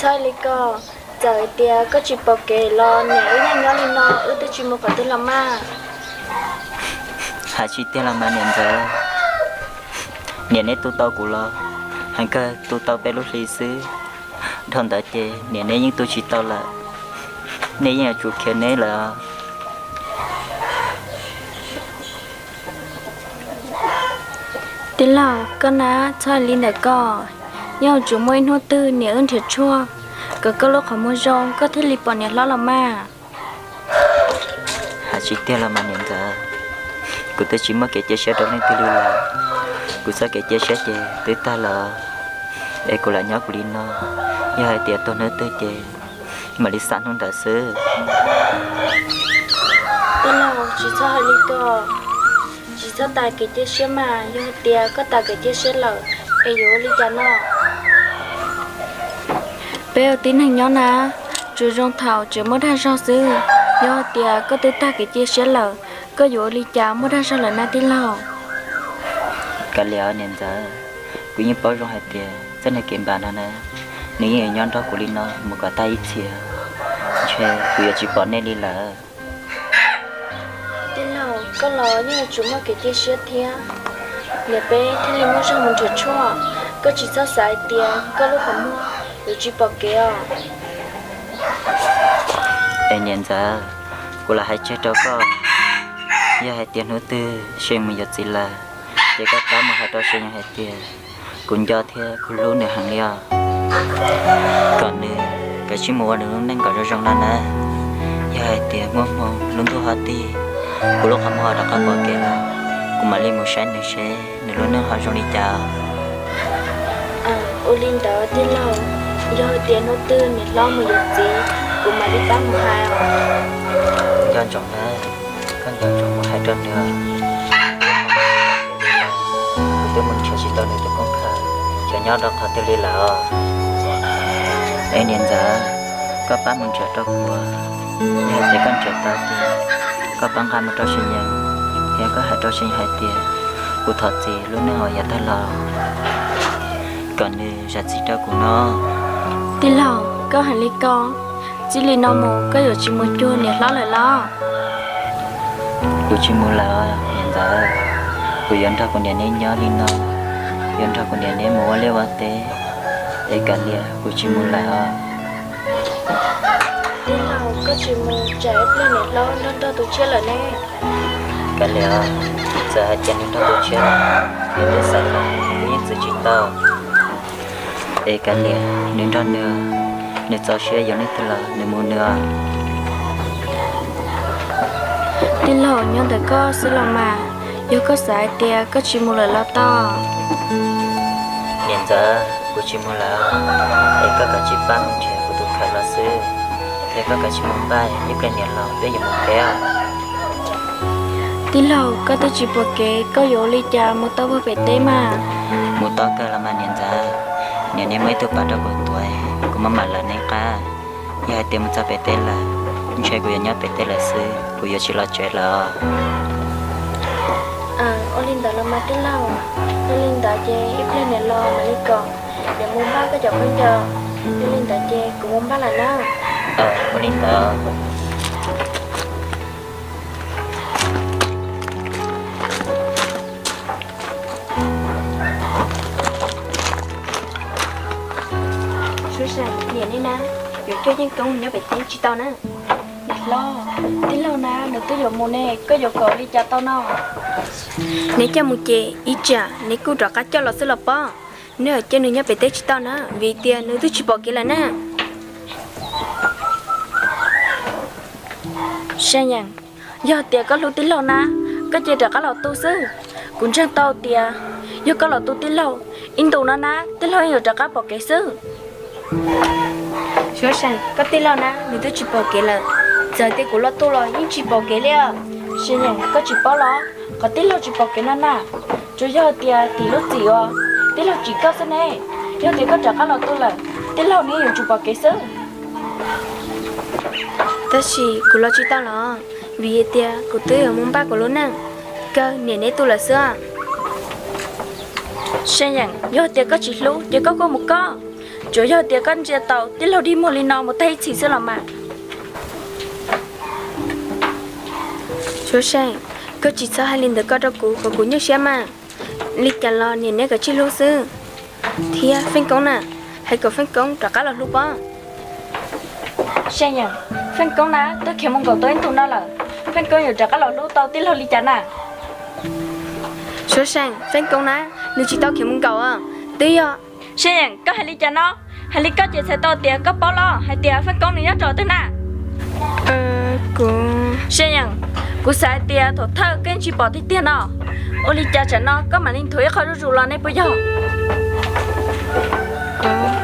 Txhob li ko, txawm hais tias koj tsis pom kev los niam wb yeej nyob li no, wb twb tsis mus qhov twg los mas. Hais tsis tiag los mas niam ntxawm, niam neb tu tau kuv los heev kawg, tu tau peb lub hli xwb. Dhau ntawd ces niam neb yeej tu tsis tau lawm, neb yeej yuav tsum khiav neb lawm. Tij laug, koj na txhob hais li ntawm koj, yeej yuav tsum muaj ib hnub twg niam wb nrhiav tshuaj kom koj lub qhov muag zoo koj thiaj li pom niam hlob los mas. Hais tsis tiag los mas niam ntxawm, kuv twb tsis muaj kev cia siab rau leej twg li lawm. Kuv txoj kev cia siab ces twb tag lawm, es kuv lam nyob kuv li no, yog hais tias tuag hnub twg ces mam li xam hnub ntawd xwb. Tij laug, tsis txhob hais li ko, tsis txhob tas kev cia siab mas, yog hais tias koj tas kev cia siab lawm es yuav ua li cas no? Peb ua tib neeg nyob na, tsuas zoo thaum tseem muaj dag zog xwb. Yog hais tias koj twb tag kev cia siab lawm, koj yuav ua li cas muaj dag zog lawm na tij laug? Kav liam niam ntxawm, kuv yeej paub zoo hais tias txoj niag kev npam no na, nws yeej yuav nyob nrog kuv li no mus kom tag ib txhia, ntshe kuv yuav tsis pom nej li lawm. Tij laug, koj los yeej yuav tsum muaj kev cia siab thiab, niam peb thiaj li muaj zog mus nrhiav tshuaj. Koj tsis txhob xav hais tias koj lub qhov muag yuav tsis pom kev os. Es niam ntxawm, kuv lam hais tseg rau koj, yog hais tias hnub twg See mus yuav txiv lawm, ces koj pab mus hais rau See hais tias kuv nco thiab kuv hlub nws heev li os, kom nws kav tsij mus ua nws lub neej kom zoo zoo no na. Yog hais tias muaj hmoo lub ntuj ho tig, kuv lub qhov muag ho rov qab pom kev lawm, kuv mam li mus saib nws seb nws lub neej ho zoo li cas. Ua li ntawd tij laug, yog hais tias hnub twg niam hlob mus yuav txiv, kuv mam li pab mus hais os. Nco ntsoov na, koj nco ntsoov mus hais rau nws. Kuv twb mus nrhiav tsis tau nws tus koob khaws, xyov nyob rau qhov twg li lawm os. Es niam ntxawm, koj pab mus nrhiav rau kuv, yog hais tias koj nrhiav tau ces koj pab nqa mus rau See yees, thiab koj hais rau See yees hais tias kuv thov txim lub neej uas yav tag los, kom nws zam txim rau kuv no. Tij laug, koj hais li ko, txij li no mus koj yuav tsis mus cuag niam hlob lawm los? Kuv tsis mus lawm os niam ntxawm, kuv yuav nrog kuv niam neb nyob li no, yuav nrog kuv niam neb mus ua liaj ua teb, es kav liam kuv tsis mus lawm os. Tij laug, koj tsis mus tsam ib pliag niam hlob nrog nrog tus tshiab lawm ne. Kav liam, txawm hais tias nws nrog tus tshiab, nws twb xav kom kuv yeej txwv tsis tau. Es kav liam, nws nrog nws, nws txaus siab yuav leej twg los nws mus nws os. Tij laug, nyob ntawm koj xwb los mas, yog koj xav hais tias koj tsis mus lawm los tau. Niam ntxawm, kuv tsis mus lawm, es koj kav tsij pab mus nrhiav kuv tus khaws los xwb, thiab koj kav tsij mus npaj ib pliag niam los peb yuav mus peb os. Tij laug, koj twb tsis pom kev, koj yuav ua li cas mus tau puag pem teb mas? Mus tau kawg los mas niam ntxawm, niam neb muab ib tug pas rau kuv tuav, kuv mam mam lawv neb qab. Yog hais tias mus txog pem teb lawm, ntshe kuv yuav nyob pem teb lawm xwb, kuv yuav tsis los tsev lawm. Ua li ntawd los mas tij laug, yog li ntawd ces ib pliag niam los mam li kom niam mus npaj koj cov khaub ncaws. Yog li ntawd ces kuv mus npaj lawm na. Ua li ntawd. Suav Seem, niam nej na, yuav coj Yeej Koob nyob pem teb tsis tau na. Niam hlob, tij laug na nws twb yuav mus ne, koj yuav kom li cas tau no? Neb coj mus ces ib tsam neb kuj rov qab coj los xwb los pob. Neb cia nws nyob pem teb tsis tau na, vim tias nws twb tsis pom kev lawm na. Sa Yeem, yog tias koj hlub tij laug na, koj cia rov qab los tu xwb. Kuv ntseeg tau tias yog koj los tu tij laug, ib ntus no na tij laug yeej yuav rov qab pom kev xwb. Suav Seem, koj tij laug na nws twb tsis pom kev lawm, txawm tias kuv los tu los yeej tsis pom kev li. Sa Yeem, koj tsis paub los qhov tij laug tsis pom kev no na, tsuas yog tias tim lub txim uas tij laug tsim koj xwb ne. Yog tias koj rov qab los tu lawm, tij laug nws yuav tsum pom kev xwb. Tab sis kuv los tsis tau los, vim tias kuv twb yuav mus npaj kuv lub neej, kawg niam neb tu lawm xwb. Sa Yeem, yog tias koj tsis hlub ces koj kuj mus koj. Tsuas yog tias koj ntsia tau tij laug dig muag li no mus tag ib txhis xwb los mas. Suab Seej, koj tsis txhob hais li ntawd koj rau kuv kom kuv nyuaj siab mas. Li cas los niam neb kav tsij hlub xwb. Thiab Feej Koob na, hais kom Feej Koob rov qab los hlub pob. Seej Yeem, Feej Koob na twb khiav mus nkaum tau ib ntus no lawm, Feej Koob yuav rov qab los hlub tau tij laug li cas na? Suab Seej, Feej Koob na, nws tsis tau khiav mus nkaum os, twb yog. Seej Yeem, koj hais li cas no? Hais li koj ces txhais tau tias koj paub los hais tias Feej Koob nws nyob rau twg na? Kuv, Seej Yeem, kuv xav hais tias thaum thawj koj yeej tsis pom tiag tiag no, ua li cas tsam no koj mam li nthuav ib qho zuj zus los ne puas yog?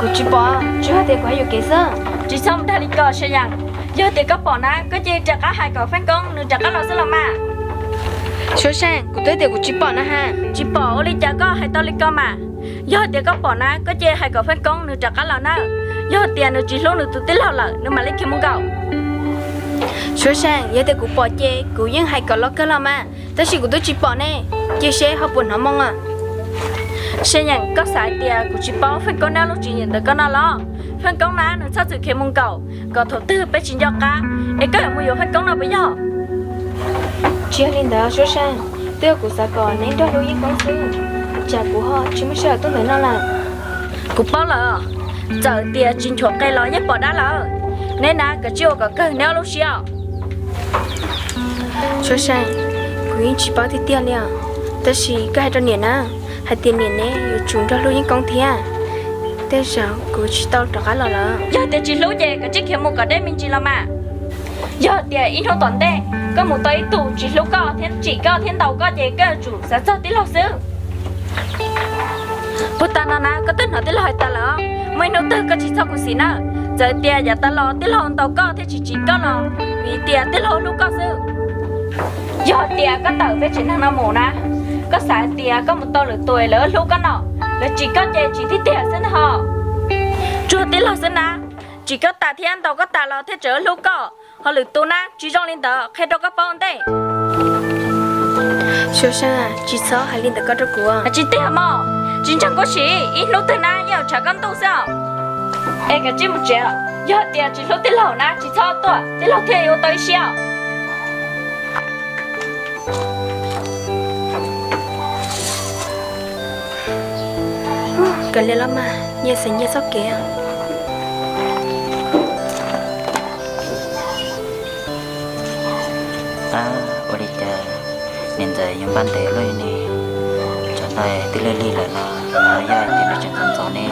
Kuv tsis pom, tsuas hais tias kuv hais yuam kev xwb. Tsis txhob mus dag li ko Seej Yeem, yog tias koj pom na koj cia li rov qab hais kom Feej Koob nws rov qab los xwb los mas. Suab Seej, kuv twb tias kuv tsis pom na ha. Tsis pom ua li cas koj hais tau li ko mas. Yog tias koj pom na koj cia li hais kom Feej Koob nws rov qab los na. Yog tias nws tsis hlub nws tus tij laug lawm nws mam li khiav mus nkaum. Suab Seej, yog tias kuv pom ces kuv yeej hais kom los kawg los mas, tab sis kuv twb tsis pom ne, cia seb ho puas hnov moo os. Seej Yeem, koj xav hais tias kuv tsis paub Feej Koob neb lub tswv yim ntawm koj no los? Feej Koob na nws txhob txwm khiav mus nkaum kom thaum twg peb tsis nco qab es koj yuav mus yuav Feej Koob no puas yog? Tsis yog li ntawd Suab Seej, twb yog kuv xav kom neb nrog hlub Yeej Koob xwb, tsam kuv ho tsis muaj sij hawm tuaj ntawm no lawm. Kuv paub lawm, txawm tias tsis nchuav qe los yeej pom dab lawm. Neb na kav tsij ua kom kawg neb ob lub siab os. Suab Seej, kuv yeej tsis paub tiag tiag li os, tab sis koj hais rau niam na, hais tias niam neb yuav tsum nrog hlub Yeej Koob thiab. Tej zaum kuv tsis tau rov qab los lawm. Yog tias tsis hlub ces kav tsij khiav mus kom deb me ntsis los mas. Yog tias ib hnub tom ntej koj mus tau ib tug tsis hlub koj thiab tsim koj thiab ntaus koj ces koj yuav tsum xav txog tij laug xwb. Puag ta no na koj twb hnov tij laug hais tas lawm, muaj ib hnub twg koj tsis txhob khuv xim na. Txawm tias yav tas los tij laug ntaus koj thiab tsis tsim koj los vim tias tij laug hlub koj xwb. Yog tias koj tawm peb tsev neeg no mus na, koj xav hais tias koj mus tau lwm tus lawv hlub koj no, lawv tsim koj ces tsim tiag tiag xwb ntag ho. Tsuas tij laug xwb na, tsim koj tas thiab ntaus koj tas los thiaj tseem hlub koj, ho lwm tus na tsis zoo li ntawd qhia rau koj paub ua ntej. Suab Seej, tsis txhob hais li ntawd koj rau kuv. Tsis tiag mog, tsis ntseeg kuv sim, ib hnub twg na yeej yuav tshav koj ntuj xwb os. Es kav tsij mus tsev, yog tias tsis hlub tij laug na tsis txhob tuaj, tij laug thiaj yuav ua tau ib siab. Kav liam los mas, nyias xav nyias txoj kev. Ab, ua li cas niam ntxawm yuav npaj ntev luaj li ne? Tsam no twb lig lig lawm los yog tias nws tseem ntxov ntxov ne.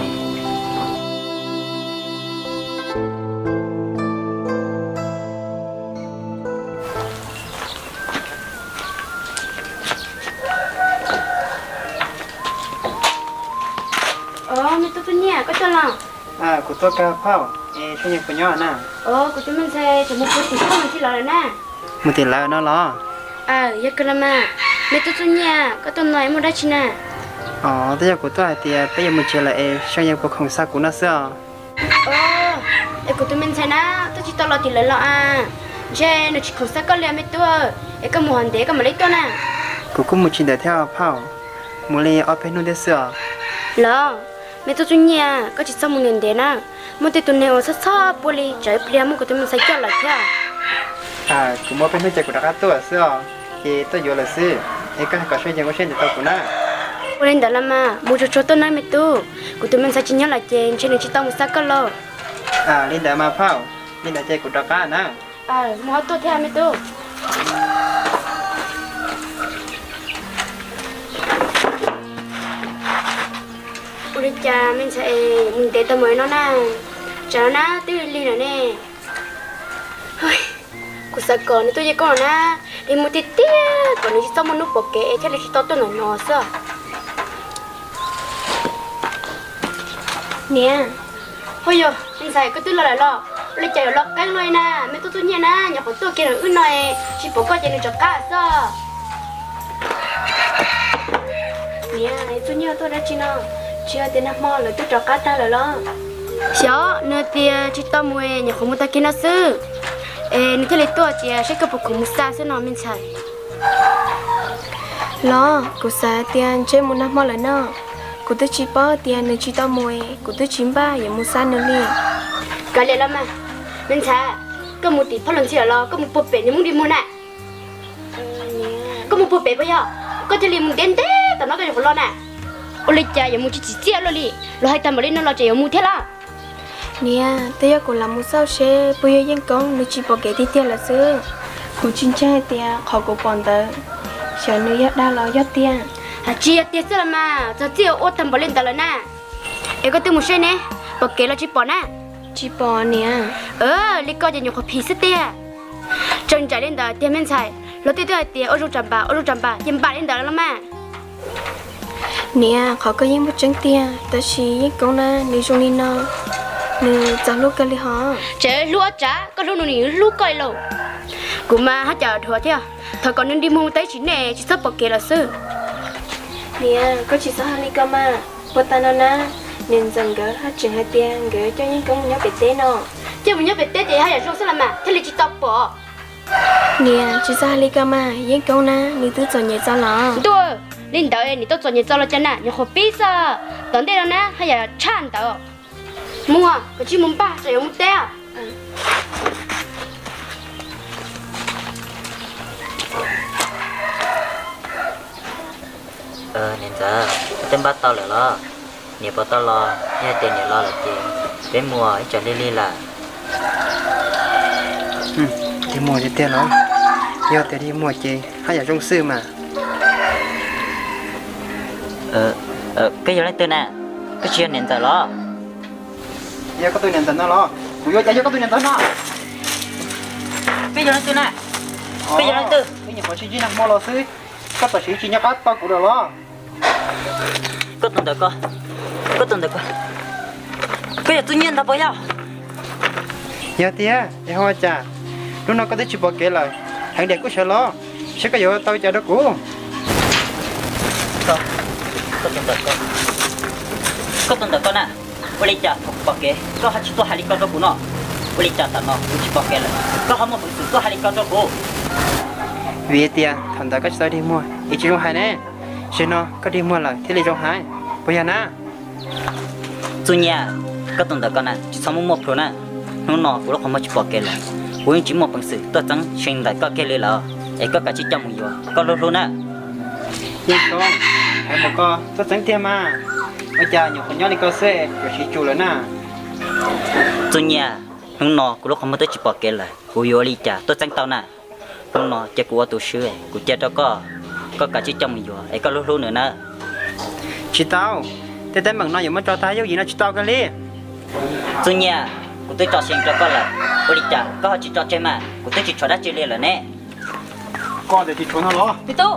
Os, me tub Txuj Nyiaj, koj tuaj los? Kuv tuaj kawg phauj, es Suab Yeem puas nyob na? Os, kuv tus me ntxhais tseem mus pw tim koj no thiab los lawm na. Mus tim lawv no los? Aw, yog kawg los mas. Me tub Txuj Nyiaj, koj tuaj no es muaj dab tsi na? Os, twb yog kuv tuaj hais tias peb yuav mus tsev lawm es Suab Yeem puas khoom xa kuv no xwb os. Os, es kuv tus me ntxhais na twb tsis tau los tim lawv los as. Ntshe nws tsis khoom xa koj li me tub, es koj mus hov ntev koj mam li tuaj na. Kuv kuj mus tsis ntev thiab phauj, mus li ob peb hnub thiab xwb os. Los, me tub Txuj Nyiaj, koj tsis txhob mus ntev ntev na. Muaj tej tus neeg uas txhob txhob puag li, tsam ib pliag muab kuv tus me ntxhais coj lawm thiab. Kuv mus ob peb hnub ces kuv rov qab tuaj xwb os, ces tuaj yuav lawm xwb. Es koj hais kom Suab Yeem ua siab ntev tau kuv na. Ua li ntawd los mas, mus tsuag tsuag tuaj nawb me tub. Kuv tus me ntxhais tsis nyob lawm ces ntshe nws tsis tau mus xa koj lauj. Li ntawd mas phauj, li ntawd ces kuv rov qab na. Mus ho tuaj thiab me tub. Ua li cas me ntxhais mus ntev tau mus no na? Tsam no na twb lig lawm ne. Kuv xav kom nws tuaj Yeej Koob na, es mus tiag tiag kom nws tsis txhob muaj hnub pom kev es thiaj li tsis tau tuaj ntawm no xwb. Niam, ho yog me ntxhais koj twb los lawm los? Ua li cas yuav los qeeb no li na? Me tub Txuj Nyiaj na nyuam qhuav tuaj kiag ntawm wb no, tsis pom koj ces nws rov qab xwb. Niam, Txuj Nyiaj tuaj dab tsi no? Tsis yog tias nag hmo lawv twb rov qab tag lawm los? Xyov, nws tias tsis tau mus, nyuam qhuav mus tag kis no xwb, es nws thiaj li tuaj tias saib koj puas khoom mus xa xwb no me ntxhais. Los, kuv xav tias ntshe mus nag hmo lawm no. Kuv twb tsis paub tias nws tsis tau mus, kuv twb tsis npaj yuav mus xa nws li. Kav liam los mas, me ntxhais, koj mus tim phab los ntxhi lawm los koj mus puag pem nws mus dig muag na. Koj mus puag pem puas yog? Koj thiaj li mus ntev ntev tom no koj yuav qhuav los na. Ua li cas yuav mus tsis tsim txiaj luaj li, luag hais tag npaum li no los tseem yuav mus thiab los? Niam, twb yog kuv lam mus xauj seb puas yog Yeej Koob nws tsis pom kev tiag tiag lawm xwb. Kuv tsis ntseeg hais tias qhov kuv pom ntawd, xyov nws yog dag los yog tiag. Hais tsis yog tiag xwb los mas, txog txij ua tag npaum li ntawd lawm na. Es koj twb mus seb ne, pom kev los tsis pom na? Tsis pom niam. Li koj ces nyuam qhuav phim xwb tiag. Tseem nraim li ntawd tiag me ntxhais, luag tej twb hais tias ua zoo tsam npam, ua zoo tsam npam ces npam li ntawd los mas. Niam, qhov koj yeej muaj tseeb tiag, tab sis Yeej Koob na nws zoo li no, nws txawv hlub kawg li hos. Tseem hlub ua cas, koj hlub nws nws hlub koj li lauj. Kuv mas haj cas dhuav thiab, thov kom nws dig muag mus teb tsis nej tsis txhob pom kev lawm xwb. Niam, koj tsis txhob hais li ko mas, puag ta no na, niam ntxawm nkawd haj tseem hais tias nkawd coj Yeej Koob mus nyob pem teb no. Coj mus nyob pem teb ces haj yam zoo xwb los mas thiaj li tsis tau pom. Niam, tsis txhob hais li ko mas, Yeej Koob na nws twb txom nyem txaus los. Ntuj, li ntawd nws twb txom nyem txaus los cas na, nyuam qhuav pib xwb, tom ntej no na haj yam tshaj ntawd. Mus, koj cia li mus npaj tsam yuav mus teb. Niam ntxawm, koj twb npaj tau lawm los? Niam puas tau los? Yog hais tias niam los lawm ces peb mus ib tsam lig lig lawm. Dig muag tiag tiag los? Yog tias dig muag ces haj yam zoo xwb mas. Koj yog leej twg na? Koj tsis yog niam ntxawm los? Yog koj tus niam ntxawm no los? Kuv yuav cas yog koj tus niam ntxawm no? Koj yog leej twg na? Koj yog leej twg? Wb nyuam qhuav sib ntsib nag hmo los xwb, koj tam sim tsis nco qab tau kuv lawm los? Koj tus ntawm ko, koj tus ntawm ko, koj yog Txuj Nyiaj ntag puas yog? Yog tiag, es ho ua cas? Hnub no koj twb tsis pom kev lawm, heev diam kuj sawv los, seb koj yuav tau cas rau kuv. Koj tus ntawm ko na, ua li cas thaum kuv pom kev koj ho tsis tuaj hais li ko rau kuv no? Ua li cas tam no kuv tsis pom kev lawm koj ho muaj peev xwm tuaj hais li ko rau kuv? Vim tias thaum ntawd koj tsis tau dig muag es tsis zoo hais ne, zaum no koj dig muag lawm thiaj li zoo hais, puas yog na? Txuj Nyiaj, koj tus ntawm ko na tsis txhob muaj muaj plhus na. Hnub no kuv lub qhov muag tsis pom kev lawm, kuv yeej tsis muaj peev xwm tuaj txeeb see ntawm koj kiag li lawm, es koj kav tsij coj mus yuav koj hlub hlub na. Yeej Koob, hais mus koj tuaj txeeb tiag mas, ua cas nyuam qhuav nyob li ko xwb yuav siv tsum lawm na? Txuj Nyiaj, hnub no kuv lub qhov muag twb tsis pom kev lawm, kuv yuav ua li cas tuaj txeeb tau na? Hnub no cia kuv ua tus swb, kuv cia rau koj, koj kav tsij coj mus yuav es koj hlub hlub nws nawb. Tsis tau, tej teeb meem no yuav muab tso tag yooj yim no tsis tau kawg li. Txuj Nyiaj, kuv twb tso seev rau koj lawm, ua li cas koj ho tsis tso tseg mas? Kuv twb tsis tshuav dab tsi li lawm ne. Koj tias tsis tshuav no los? Me tub,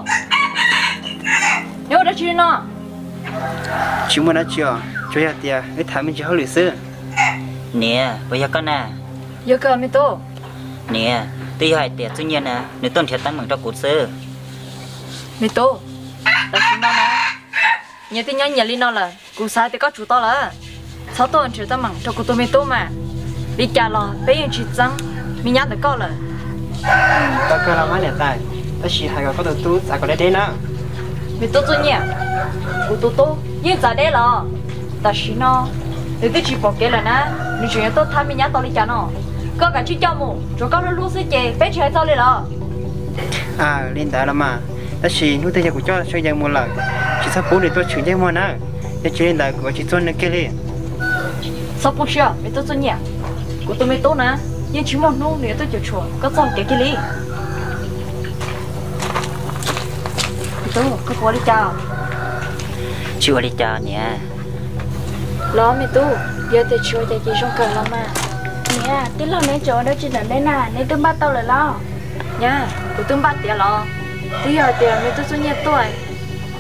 yog ua dab tsi li no? Tsis muaj dab tsi os, tsuas yog tias wb tham me ntsis hauj lwm xwb. Niam, puas yog koj na? Yog kawg me tub. Niam, twb yog hais tias Txuj Nyiaj na nws tuaj nrhiav teeb meem rau kuv xwb. Me tub, tam sim no na, nyias twb nyob nyias li no lawm, kuv xav tias koj tsum tau lawm, txhob tuaj nrhiav teeb meem rau kuv tus me tub mas. Li cas los peb yeej tsis txeeb me nyab ntawm koj lawm. Tau kawg los mas niam tais, tab sis hais kom koj tus tub txav kom deb deb na. Me tub Txuj Nyiaj, kuv tus tub yeej txav deb los? Tam sim no nws twb tsis pom kev lawm na, nws tseem yuav tuaj thab me nyab tau li cas no? Koj kav tsij coj mus, tsuav koj hlub hlub xwb ces peb tsis hais txog li los? Aws, li ntawd los mas, tab sis hnub twg yog kuv coj Seej Yawg mus lawm, tsis txhob pub nws tuaj tshwm ntsej muag na, yog tsis li ntawd kuv yuav tsis txuag nws kiag li. Txhob poob siab me tub Txuj Nyiaj, kuv tus me tub na, yeej tsis muaj hnub nws yuav tuaj cuam tshuam koj txoj hau kev kiag li. Me tub, koj puas ua li cas? Tsis ua li cas niam. Los me tub, yog tias tsis ua cas ces zoo kawg los mas. Niam, tij laug neb tseem ua dab tsi ntawm neb na, neb twb npaj tau lawm los? Nyab, kuv twb npaj tiav los, twb yog hais tias me tub Txuj Nyiaj tuaj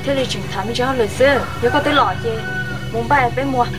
thiaj li tseem tham me ntsis hauj lwm xwb. Yog koj twb los ces mus npaj peb mus.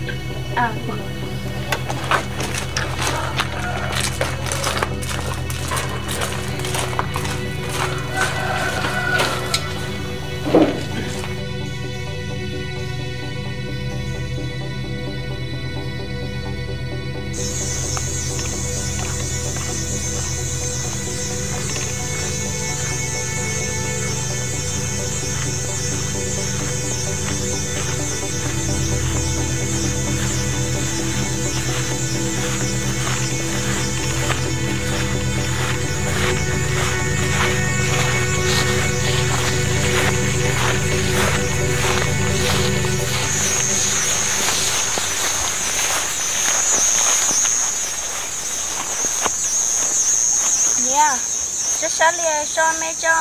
Sab sab li so me tso.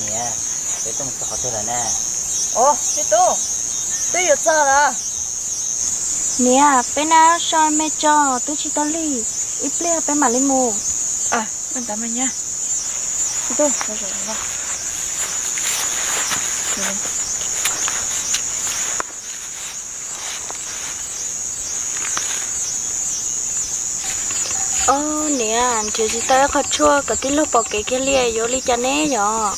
Niam, peb tuaj mus txog qhov twg lawm na? Ov, me tub, twb yuav txog lawm. Niam, peb nab so me tso, twb tsis tau lig, ib pliag peb mam li mus. Ob niam, nrhiav tsis tau ib qho tshuaj kom tij laug pom kev kiag li, yuav ua li cas ne yom?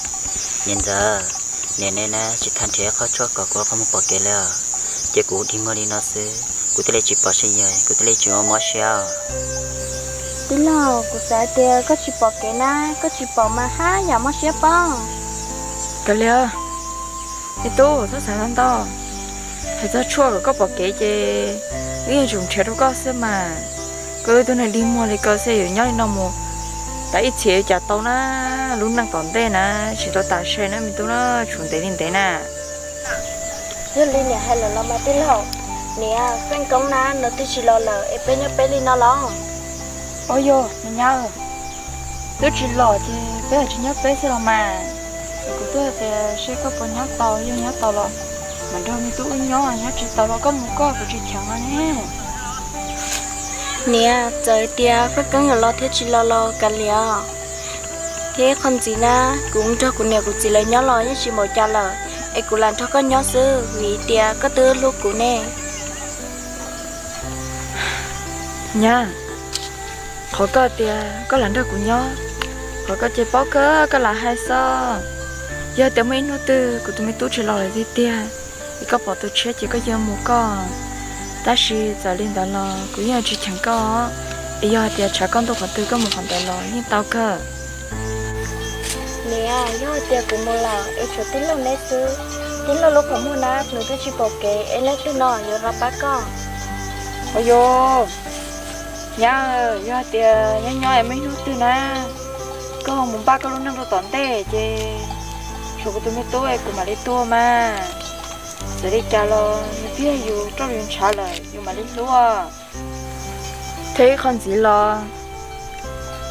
Niam ntxawm, niam ne na tsis tau nrhiav ib qho tshuaj kom kuv ua qhov muag pom kev li os. Ces kuv dig muag li no xwb, kuv thiaj li tsis pom saib yog kuv thiaj li tsis ua mob siab. Tij laug, kuv xav tias koj tsis pom kev na, koj tsis pom mas haj yam mob siab pob. Kav liam, me tub, txhob xav ntau ntau. Hais txog tshuaj kom koj pom kev ces wb yeej tsum nrhiav rau koj xwb mas. Koj wb tug neeg dig muag li koj xwb yuav nyob li no mus tas ib txhis cas tau na, lub neej tom ntej na tsis tau tas se na me tub na, tsum ntev li ntev na. Yog li niam hais lawm los mas tij laug, niam, Feej Koob na nws twb tsis los lawm es peb nyob peb li no los? Ov yog me nyab, twb tsis los ces peb tsis nyob peb xwb los mas. Es kuv twb hais tias seb koj puas nyob tau, yog nyob tau los mam nrog me tub wb nyob, nyob tsis tau los koj mus koj, kuv tsis cheem no ne. Niam, txawm tias Feej Koob yuav los thiab tsis los los kav liam, thiab ib qho ntxiv na, kuv nrog kuv niam kuv txiv lawv nyob los yeej tsis npaum cas lawm, es kuv lam nrog koj nyob xwb vim tias koj twb hlub kuv ne. Nyab, qhov koj tias koj lam nrog kuv nyob, qhov koj ces paub kawg koj lam hais xwb. Yog tias muaj ib hnub twg kuv tus me tub tsis los lawm tiag tiag, es koj pom tus tshiab ces koj cia mus koj. Tab sis txawm li ntawd los kuv yeej tsis cheem koj, es yog hais tias tshav koj ntuj qhov twg koj mus qhov ntawd los yeej tau kawg. Niam, yog hais tias kuv mus lawm es tshuav tij laug neb xwb, tij laug lub qhov muag na nws twb tsis pom kev es leej twg no yuav los pab koj? Ov yog, nyab, yog hais tias nyob nyob es muaj ib hnub twg na koj mus npaj koj lub neej rau tom ntej ces tshuav kuv tus me tub es kuv mam li tuaj mas. Txawm li cas los nws twb yog yus roj yus ntshav lawm yus mam li hlub. Thiab ib qho ntxiv los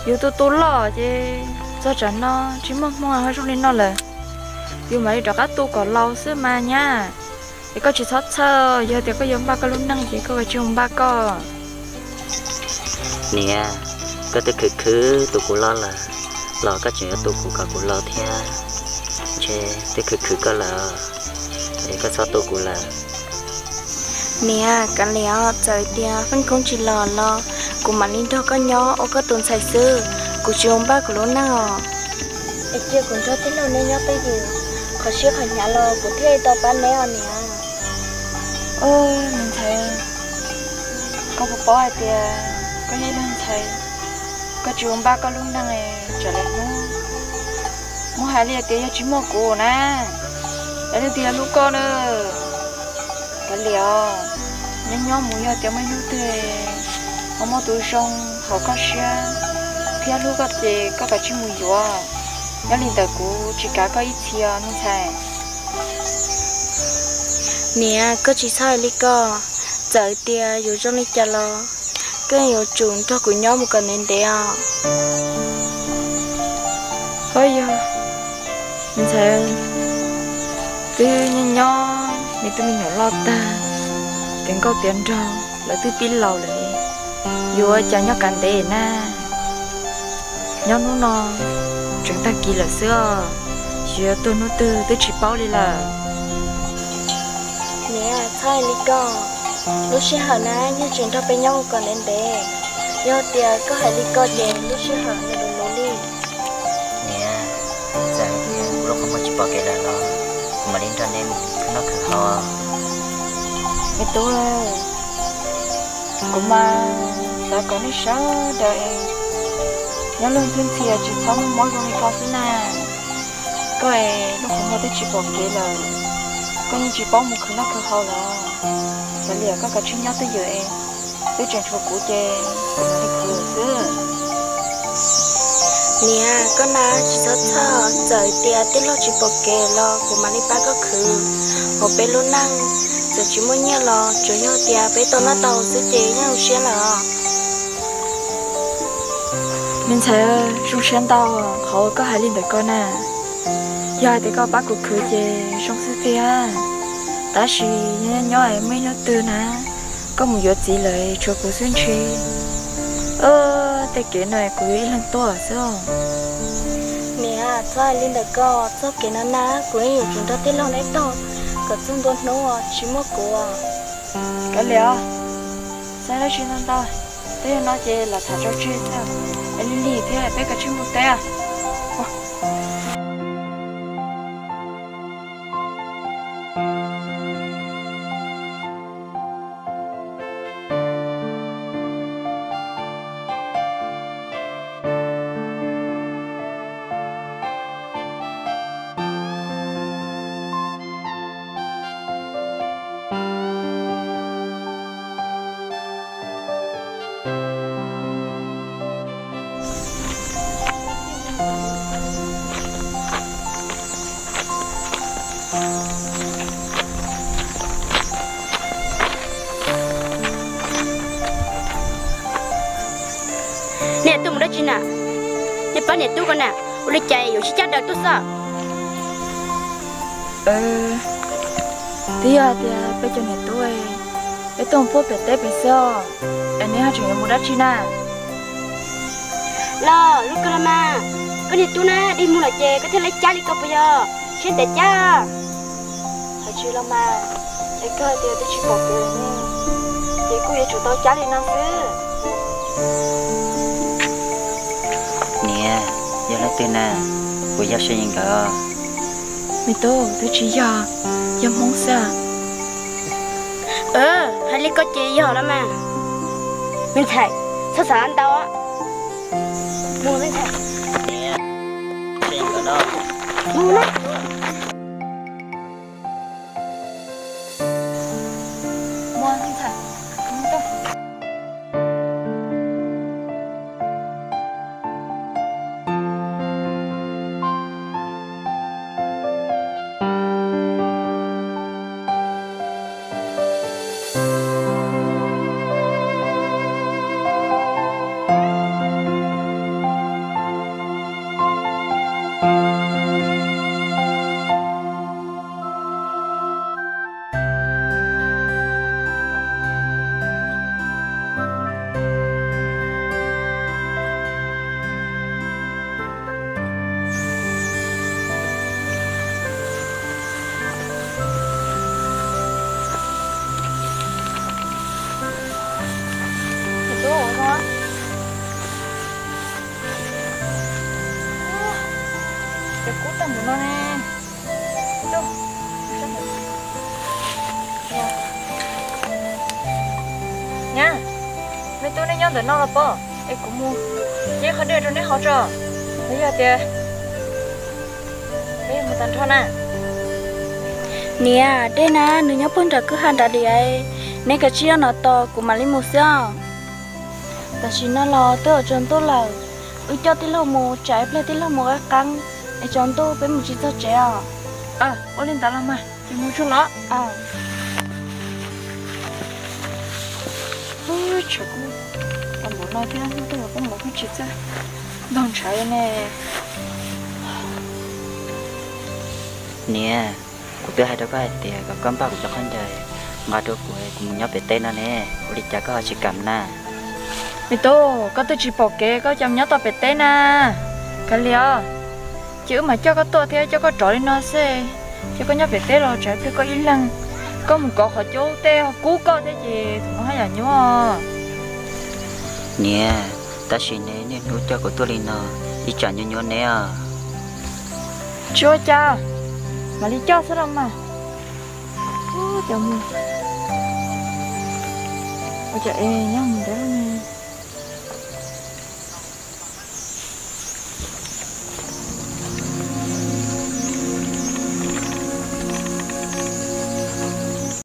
yus tu tu loj ces txog tsam no tsis muaj hmoo ho zoo li no lawm, yus mam li rov qab tu kom laus xwb mas nyab. Es koj tsis txhob txhawj, yog tias koj yuav npaj koj lub neej ces koj kav tsij mus npaj koj. Niam, koj twb khwv khwv tu kuv loj lawm, los koj tseem yuav tu kuv kom kuv laus thiab. Ntshe twb khwv khwv koj lawm, es koj txhob tu kuv lawm. Niam, kav liam, txawm tias Feej Koob tsis los los kuv mam li nrog koj nyob ua koj tus ntxhais xwb, kuv tsis ua npaj kuv lub neej os. Es cia kuv nrog tij laug neb nyob twj ywm, qhov sib qhov hnyav los kuv thiaj li tau pab neb os niam. Ub, me ntxhais, koj puas paub hais tias koj yog ib leeg ntxhais, koj tsis ua npaj koj lub neej tsam lawm hnub muab hais li tias yog tsis muaj kuv na, lawv leej twg yuav hlub koj na. Kav liam os, nyob nyob mus yog tias muaj ib hnub twg ho muaj tus zoo haum koj siab thiab hlub koj ces koj kav tsij mus yuav. Nyob li ntawd kuv tsis kav koj ib txhis os me ntxhais. Niam, koj tsis txhob hais li ko, txawm tias yuav zoo li cas los koj yuav tsum nrog kuv nyob mus kom ntev ntev os. Ho yog, me ntxhais, twb nyob nyob me tub me nyuam loj tag, tiav nkauj tiav nraug lawv twb pib laus lawm, yuav ua cas nyob kav ntev na. Nyob hnub no tseem tag kis lawm xwb os, xyov yuav tuag hnub twg twb tsis paub li lawm. Niam, txhob hais li ko, lub sij hawm na yeej tseem nrog peb nyob mus kom ntev ntev. Yog tias koj hais li ko ces lub sij hawm nws luv luv li. Niam, txawm tias kuv lub qhov muag tsis pom kev lawm los kuv mam li nrog neb mus khwv noj khwv haus. Me tub, kuv mas xav kom nej sawv daws nyob luag ntxhi ntxhi tsis txhob muaj mob zoo li ko xwb na. Koj es lub qhov muag twb tsis pom kev lawm, koj yeej tsis paub mus khwv noj khwv haus los. Kav liam, koj kav tsij nyob twj ywm es twb tseem tshuav kuv ces kuv mam li khwv xwb. Niam, koj na tsis txhob txhawj, txawm tias tij laug tsis pom kev los kuv mam li pab koj khwv. Hauv peb lub neej, txawm tsis muaj nyiaj los tsuas yog tias peb tau noj tau haus xwb ces yeej zoo siab lawm os. Me ntxhais, zoo siab ntau qhov uas koj hais li ntawm ko na. Yog hais tias koj pab kuv khwv ces zoo xwb tiag, tab sis nyob nyob muaj ib hnub twg na, koj mus yuav txiv lawm tshuav kuv xwb ntshe. Tej kev no kuv yuav ib leeg tuaj xwb. Niam, txhob hais li ntawm ko, txoj kev no na kuv yeej yuav tsum nrog tij laug neb taug kom txog ntua hnub tsis muaj kuv. Kav liam, txhob dab tsi ntau ntau, twb yog no ces lam tham tso tseg xwb. Es lig lig thiab peb kav tsij mus teb. Nej tuaj mus dab tsi na? Nej pab niam tub ko na, ua li cas yuav sib caj daws tuaj xwb? Twb yog hais tias peb cov niam tub, peb tuaj mus puag pem teb pem xwb os, es neb ho tseem yuav mus dab tsi na? Los lub kawg los mas, koj niag tub na dig mus lawm ces koj thiaj li cab li ko puas yog? Siab ntev cab. Hais tsis los mas, es kawg tias twb tsis pom kev ne, ces kuj yuav tsum tau cab li no xwb. Niam, yog leej twg na? Kuv yog Sa Yis nkawd. Me tub, twb tsis yog, yog Hmoob xwb. Hais li ko ces yog los mas. Me ntxhais, txhob xav ntau. Mus me ntxhais. Mus na. Cov kub tag npaum no ne. Nyab, me tub neb nyob ntawm no los pob, es kuv mus ceb qhov dej rau neb haus tso, los yog tias peb mus tag nrho na. Niam, dej na nws nyob puag nram kwj ha nrad li, neb kav tsij nyob no tos kuv mam li mus xwb os. Tam sim no los twb yuav tsaus ntuj lawm, wb coj tij laug mus tsam ib pliag tij laug mus qab qeeb es tsaus ntuj peb mus tsis txog tsev os. Ua li ntawd los mas, ces mus tsuag los. Tshav kub tag npaum no thiab, hnub twg los poob los poob tsis txawj, npog ntshav li ne. Niam, kuv twb hais rau koj hais tias kom koj npaj kuv cov khaub ncaws nqa rau kuv, kuv mus nyob pem teb no ne, ua li cas koj ho tsis kam na? Me tub, koj twb tsis pom kev koj cas mus nyob tau pem teb na. Kav liam os, ces wb mam coj koj tuaj thiab coj koj rov li no xwb. Ces koj nyob pem teb los tsam ib pliag koj ib leeg, koj mus kov qhov cub tej ho kub koj thiab ces thaum no haj yam nyuaj. Niam, tab sis neb niaj hnub coj kuv tuaj li no, ib tsam nyuaj nyuaj neb os. Tsis ua cas, mam li coj xwb los mas. Cov mus, ua cas es nyob mus ntawd.